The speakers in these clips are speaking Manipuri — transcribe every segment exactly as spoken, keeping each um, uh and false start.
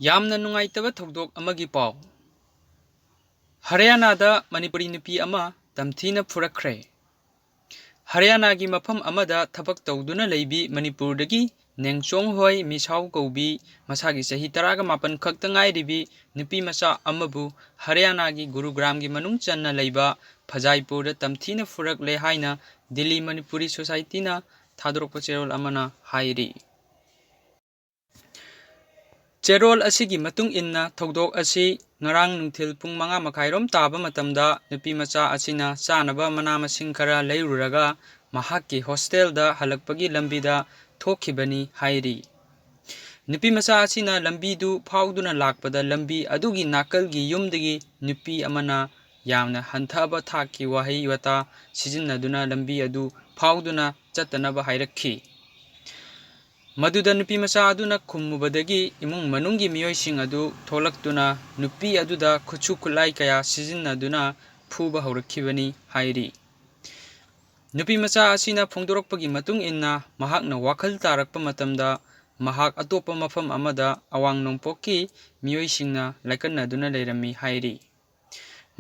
ꯌꯥꯝꯅ ꯅꯨꯡꯉꯥꯏꯇꯕ ꯊꯧꯗꯣꯛ ꯑꯃꯒꯤ ꯄꯥꯎ꯫ ꯍꯔꯤꯌꯥꯅꯥꯗ ꯃꯅꯤꯄꯨꯔꯤ ꯅꯨꯄꯤ ꯑꯃ ꯇꯝꯊꯤꯅ ꯐꯨꯔꯛꯈ꯭ꯔꯦ꯫ ꯍꯔꯤꯌꯥꯅꯥꯒꯤ ꯃꯐꯝ ꯑꯃꯗ ꯊꯕꯛ ꯇꯧꯗꯨꯅ ꯂꯩꯕꯤ ꯃꯅꯤꯄꯨꯔꯗꯒꯤ ꯅꯦꯡꯆꯣꯡ ꯍꯣꯏ ꯃꯤꯁꯥꯎ ꯀꯧꯕꯤ, ꯃꯁꯥꯒꯤ ꯆꯍꯤ ꯇꯔꯥꯒ ꯃꯥꯄꯟ ꯈꯛꯇ ꯉꯥꯏꯔꯤꯕꯤ ꯅꯨꯄꯤ ꯃꯆꯥ ꯑꯃꯕꯨ ꯍꯔꯤꯌꯥꯅꯥꯒꯤ ꯒꯨꯔꯨꯒ꯭ꯔꯥꯝꯒꯤ ꯃꯅꯨꯡ ꯆꯟꯅ ꯂꯩꯕ ꯐꯖꯥꯏꯄꯨꯔꯗ ꯇꯝꯊꯤꯅ ꯐꯨꯔꯛꯂꯦ ꯍꯥꯏꯅ ꯗꯤꯜꯂꯤ ꯃꯅꯤꯄꯨꯔꯤ ꯁꯣꯁꯥꯏꯇꯤꯅ ꯊꯥꯗꯣꯔꯛꯄ ꯆꯦꯔꯣꯜ ꯑꯃꯅ ꯍꯥꯏꯔꯤ꯫ ꯆꯦꯔꯣꯜ ꯑꯁꯤꯒꯤ ꯃꯇꯨꯡ ꯏꯟꯅ, ꯊꯧꯗꯣꯛ ꯑꯁꯤ ꯉꯔꯥꯡ ꯅꯨꯡꯊꯤꯜ ꯄꯨꯡ ꯃꯉꯥ ꯃꯈꯥꯏꯔꯣꯝ ꯇꯥꯕ ꯃꯇꯝꯗ ꯅꯨꯄꯤ ꯃꯆꯥ ꯑꯁꯤꯅ ꯆꯥꯅꯕ ꯃꯅꯥ ꯃꯁꯤꯡ ꯈꯔ ꯂꯩꯔꯨꯔꯒ ꯃꯍꯥꯛꯀꯤ ꯍꯣꯁꯇꯦꯜꯗ ꯍꯜꯂꯛꯄꯒꯤ ꯂꯝꯕꯤꯗ ꯊꯣꯛꯈꯤꯕꯅꯤ ꯍꯥꯏꯔꯤ꯫ ꯅꯨꯄꯤ ꯃꯆꯥ ꯑꯁꯤꯅ ꯂꯝꯕꯤꯗꯨ ꯐꯥꯎꯗꯨꯅ ꯂꯥꯛꯄꯗ ꯂꯝꯕꯤ ꯑꯗꯨꯒꯤ ꯅꯥꯀꯜꯒꯤ ꯌꯨꯝꯗꯒꯤ ꯅꯨꯄꯤ ꯑꯃꯅ ꯌꯥꯝꯅ ꯍꯟꯊꯕ ꯊꯥꯛꯀꯤ ꯋꯥꯍꯩ ꯋꯥꯇꯥ ꯁꯤꯖꯤꯟꯅꯗꯨꯅ ꯂꯝꯕꯤ ꯑꯗꯨ ꯐꯥꯎꯗꯨꯅ ꯆꯠꯇꯅꯕ ꯍꯥꯏꯔꯛꯈꯤ꯫ ꯃꯗꯨꯗ ꯅꯨꯄꯤ ꯃꯆꯥ ꯑꯗꯨꯅ ꯈꯨꯝꯃꯨꯕꯗꯒꯤ ꯏꯃꯨꯡ ꯃꯅꯨꯡꯒꯤ ꯃꯤꯑꯣꯏꯁꯤꯡ ꯑꯗꯨ ꯊꯣꯛꯂꯛꯇꯨꯅ ꯅꯨꯄꯤ ꯑꯗꯨꯗ ꯈꯨꯠꯁꯨ ꯈꯨꯠꯂꯥꯏ ꯀꯌꯥ ꯁꯤꯖꯤꯟꯅꯗꯨꯅ ꯐꯨꯕ ꯍꯧꯔꯛꯈꯤꯕꯅꯤ ꯍꯥꯏꯔꯤ꯫ ꯅꯨꯄꯤ ꯃꯆꯥ ꯑꯁꯤꯅ ꯐꯣꯡꯗꯣꯔꯛꯄꯒꯤ ꯃꯇꯨꯡ ꯏꯟꯅ, ꯃꯍꯥꯛꯅ ꯋꯥꯈꯜ ꯇꯥꯔꯛꯄ ꯃꯇꯝꯗ ꯃꯍꯥꯛ ꯑꯇꯣꯞꯄ ꯃꯐꯝ ꯑꯃꯗ ꯑꯋꯥꯡ ꯅꯣꯡꯄꯣꯛꯀꯤ ꯃꯤꯑꯣꯏꯁꯤꯡꯅ ꯂꯥꯏꯀꯠꯅꯗꯨꯅ ꯂꯩꯔꯝꯃꯤ ꯍꯥꯏꯔꯤ꯫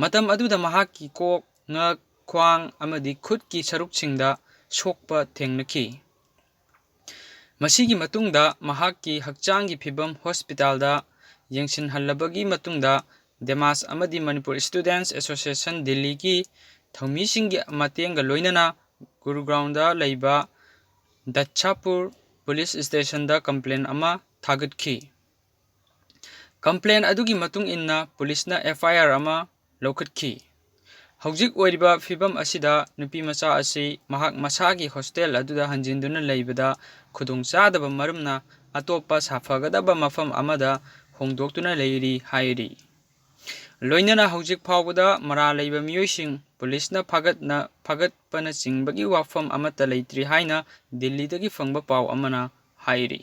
ꯃꯇꯝ ꯑꯗꯨꯗ ꯃꯍꯥꯛꯀꯤ ꯀꯣꯛ, ꯉꯛ, ꯈ꯭ꯋꯥꯡ ꯑꯃꯗꯤ ꯈꯨꯠꯀꯤ ꯁꯔꯨꯛꯁꯤꯡꯗ ꯁꯣꯛꯄ ꯊꯦꯡꯅꯈꯤ꯫ ꯃꯁꯤꯒꯤ ꯃꯇꯨꯡꯗ ꯃꯍꯥꯛꯀꯤ ꯍꯛꯆꯥꯡꯒꯤ ꯐꯤꯕꯝ ꯍꯣꯁꯄꯤꯇꯥꯜꯗ ꯌꯦꯡꯁꯤꯟꯍꯜꯂꯕꯒꯤ ꯃꯇꯨꯡꯗ, ꯗꯦꯃꯥꯁ ꯑꯃꯗꯤ ꯃꯅꯤꯄꯨꯔ ꯁ꯭ꯇꯨꯗꯦꯟꯠꯁ ꯑꯦꯁꯣꯁꯤꯌꯦꯁꯟ ꯗꯤꯜꯂꯤꯒꯤ ꯊꯧꯃꯤꯁꯤꯡꯒꯤ ꯃꯇꯦꯡꯒ ꯂꯣꯏꯅꯅ ꯒꯨꯔꯒꯥꯎꯟꯗ ꯂꯩꯕ ꯗꯠꯁꯥꯄꯨꯔ ꯄꯨꯂꯤꯁ ꯁ꯭ꯇꯦꯁꯟꯗ ꯀꯝꯄ꯭ꯂꯦꯟ ꯑꯃ ꯊꯥꯒꯠꯈꯤ꯫ ꯀꯝꯄ꯭ꯂꯦꯟ ꯑꯗꯨꯒꯤ ꯃꯇꯨꯡ ꯏꯟꯅ ꯄꯨꯂꯤꯁꯅ ꯑꯦꯐ ꯑꯥꯏ ꯑꯥꯔ ꯑꯃ ꯂꯧꯈꯠꯈꯤ꯫ ꯍꯧꯖꯤꯛ ꯑꯣꯏꯔꯤꯕ ꯐꯤꯕꯝ ꯑꯁꯤꯗ ꯅꯨꯄꯤ ꯃꯆꯥ ꯑꯁꯤ ꯃꯍꯥꯛ ꯃꯁꯥꯒꯤ ꯍꯣꯁꯇꯦꯜ ꯑꯗꯨꯗ ꯍꯟꯖꯤꯟꯗꯨꯅ ꯂꯩꯕꯗ ꯈꯨꯗꯣꯡꯆꯥꯗꯕ ꯃꯔꯝꯅ ꯑꯇꯣꯞꯄ ꯁꯥꯐꯒꯗꯕ ꯃꯐꯝ ꯑꯃꯗ ꯍꯣꯡꯗꯣꯛꯇꯨꯅ ꯂꯩꯔꯤ ꯍꯥꯏꯔꯤ꯫ ꯂꯣꯏꯅꯅ ꯍꯧꯖꯤꯛ ꯐꯥꯎꯕꯗ ꯃꯔꯥꯜ ꯂꯩꯕ ꯃꯤꯑꯣꯏꯁꯤꯡ ꯄꯨꯂꯤꯁꯅ ꯐꯥꯒꯠꯅ-, ꯐꯥꯒꯠꯄꯅꯆꯤꯡꯕꯒꯤ ꯋꯥꯐꯝ ꯑꯃꯠꯇ ꯂꯩꯇ꯭ꯔꯤ ꯍꯥꯏꯅ ꯗꯤꯜꯂꯤꯗꯒꯤ ꯐꯪꯕ ꯄꯥꯎ ꯑꯃꯅ ꯍꯥꯏꯔꯤ꯫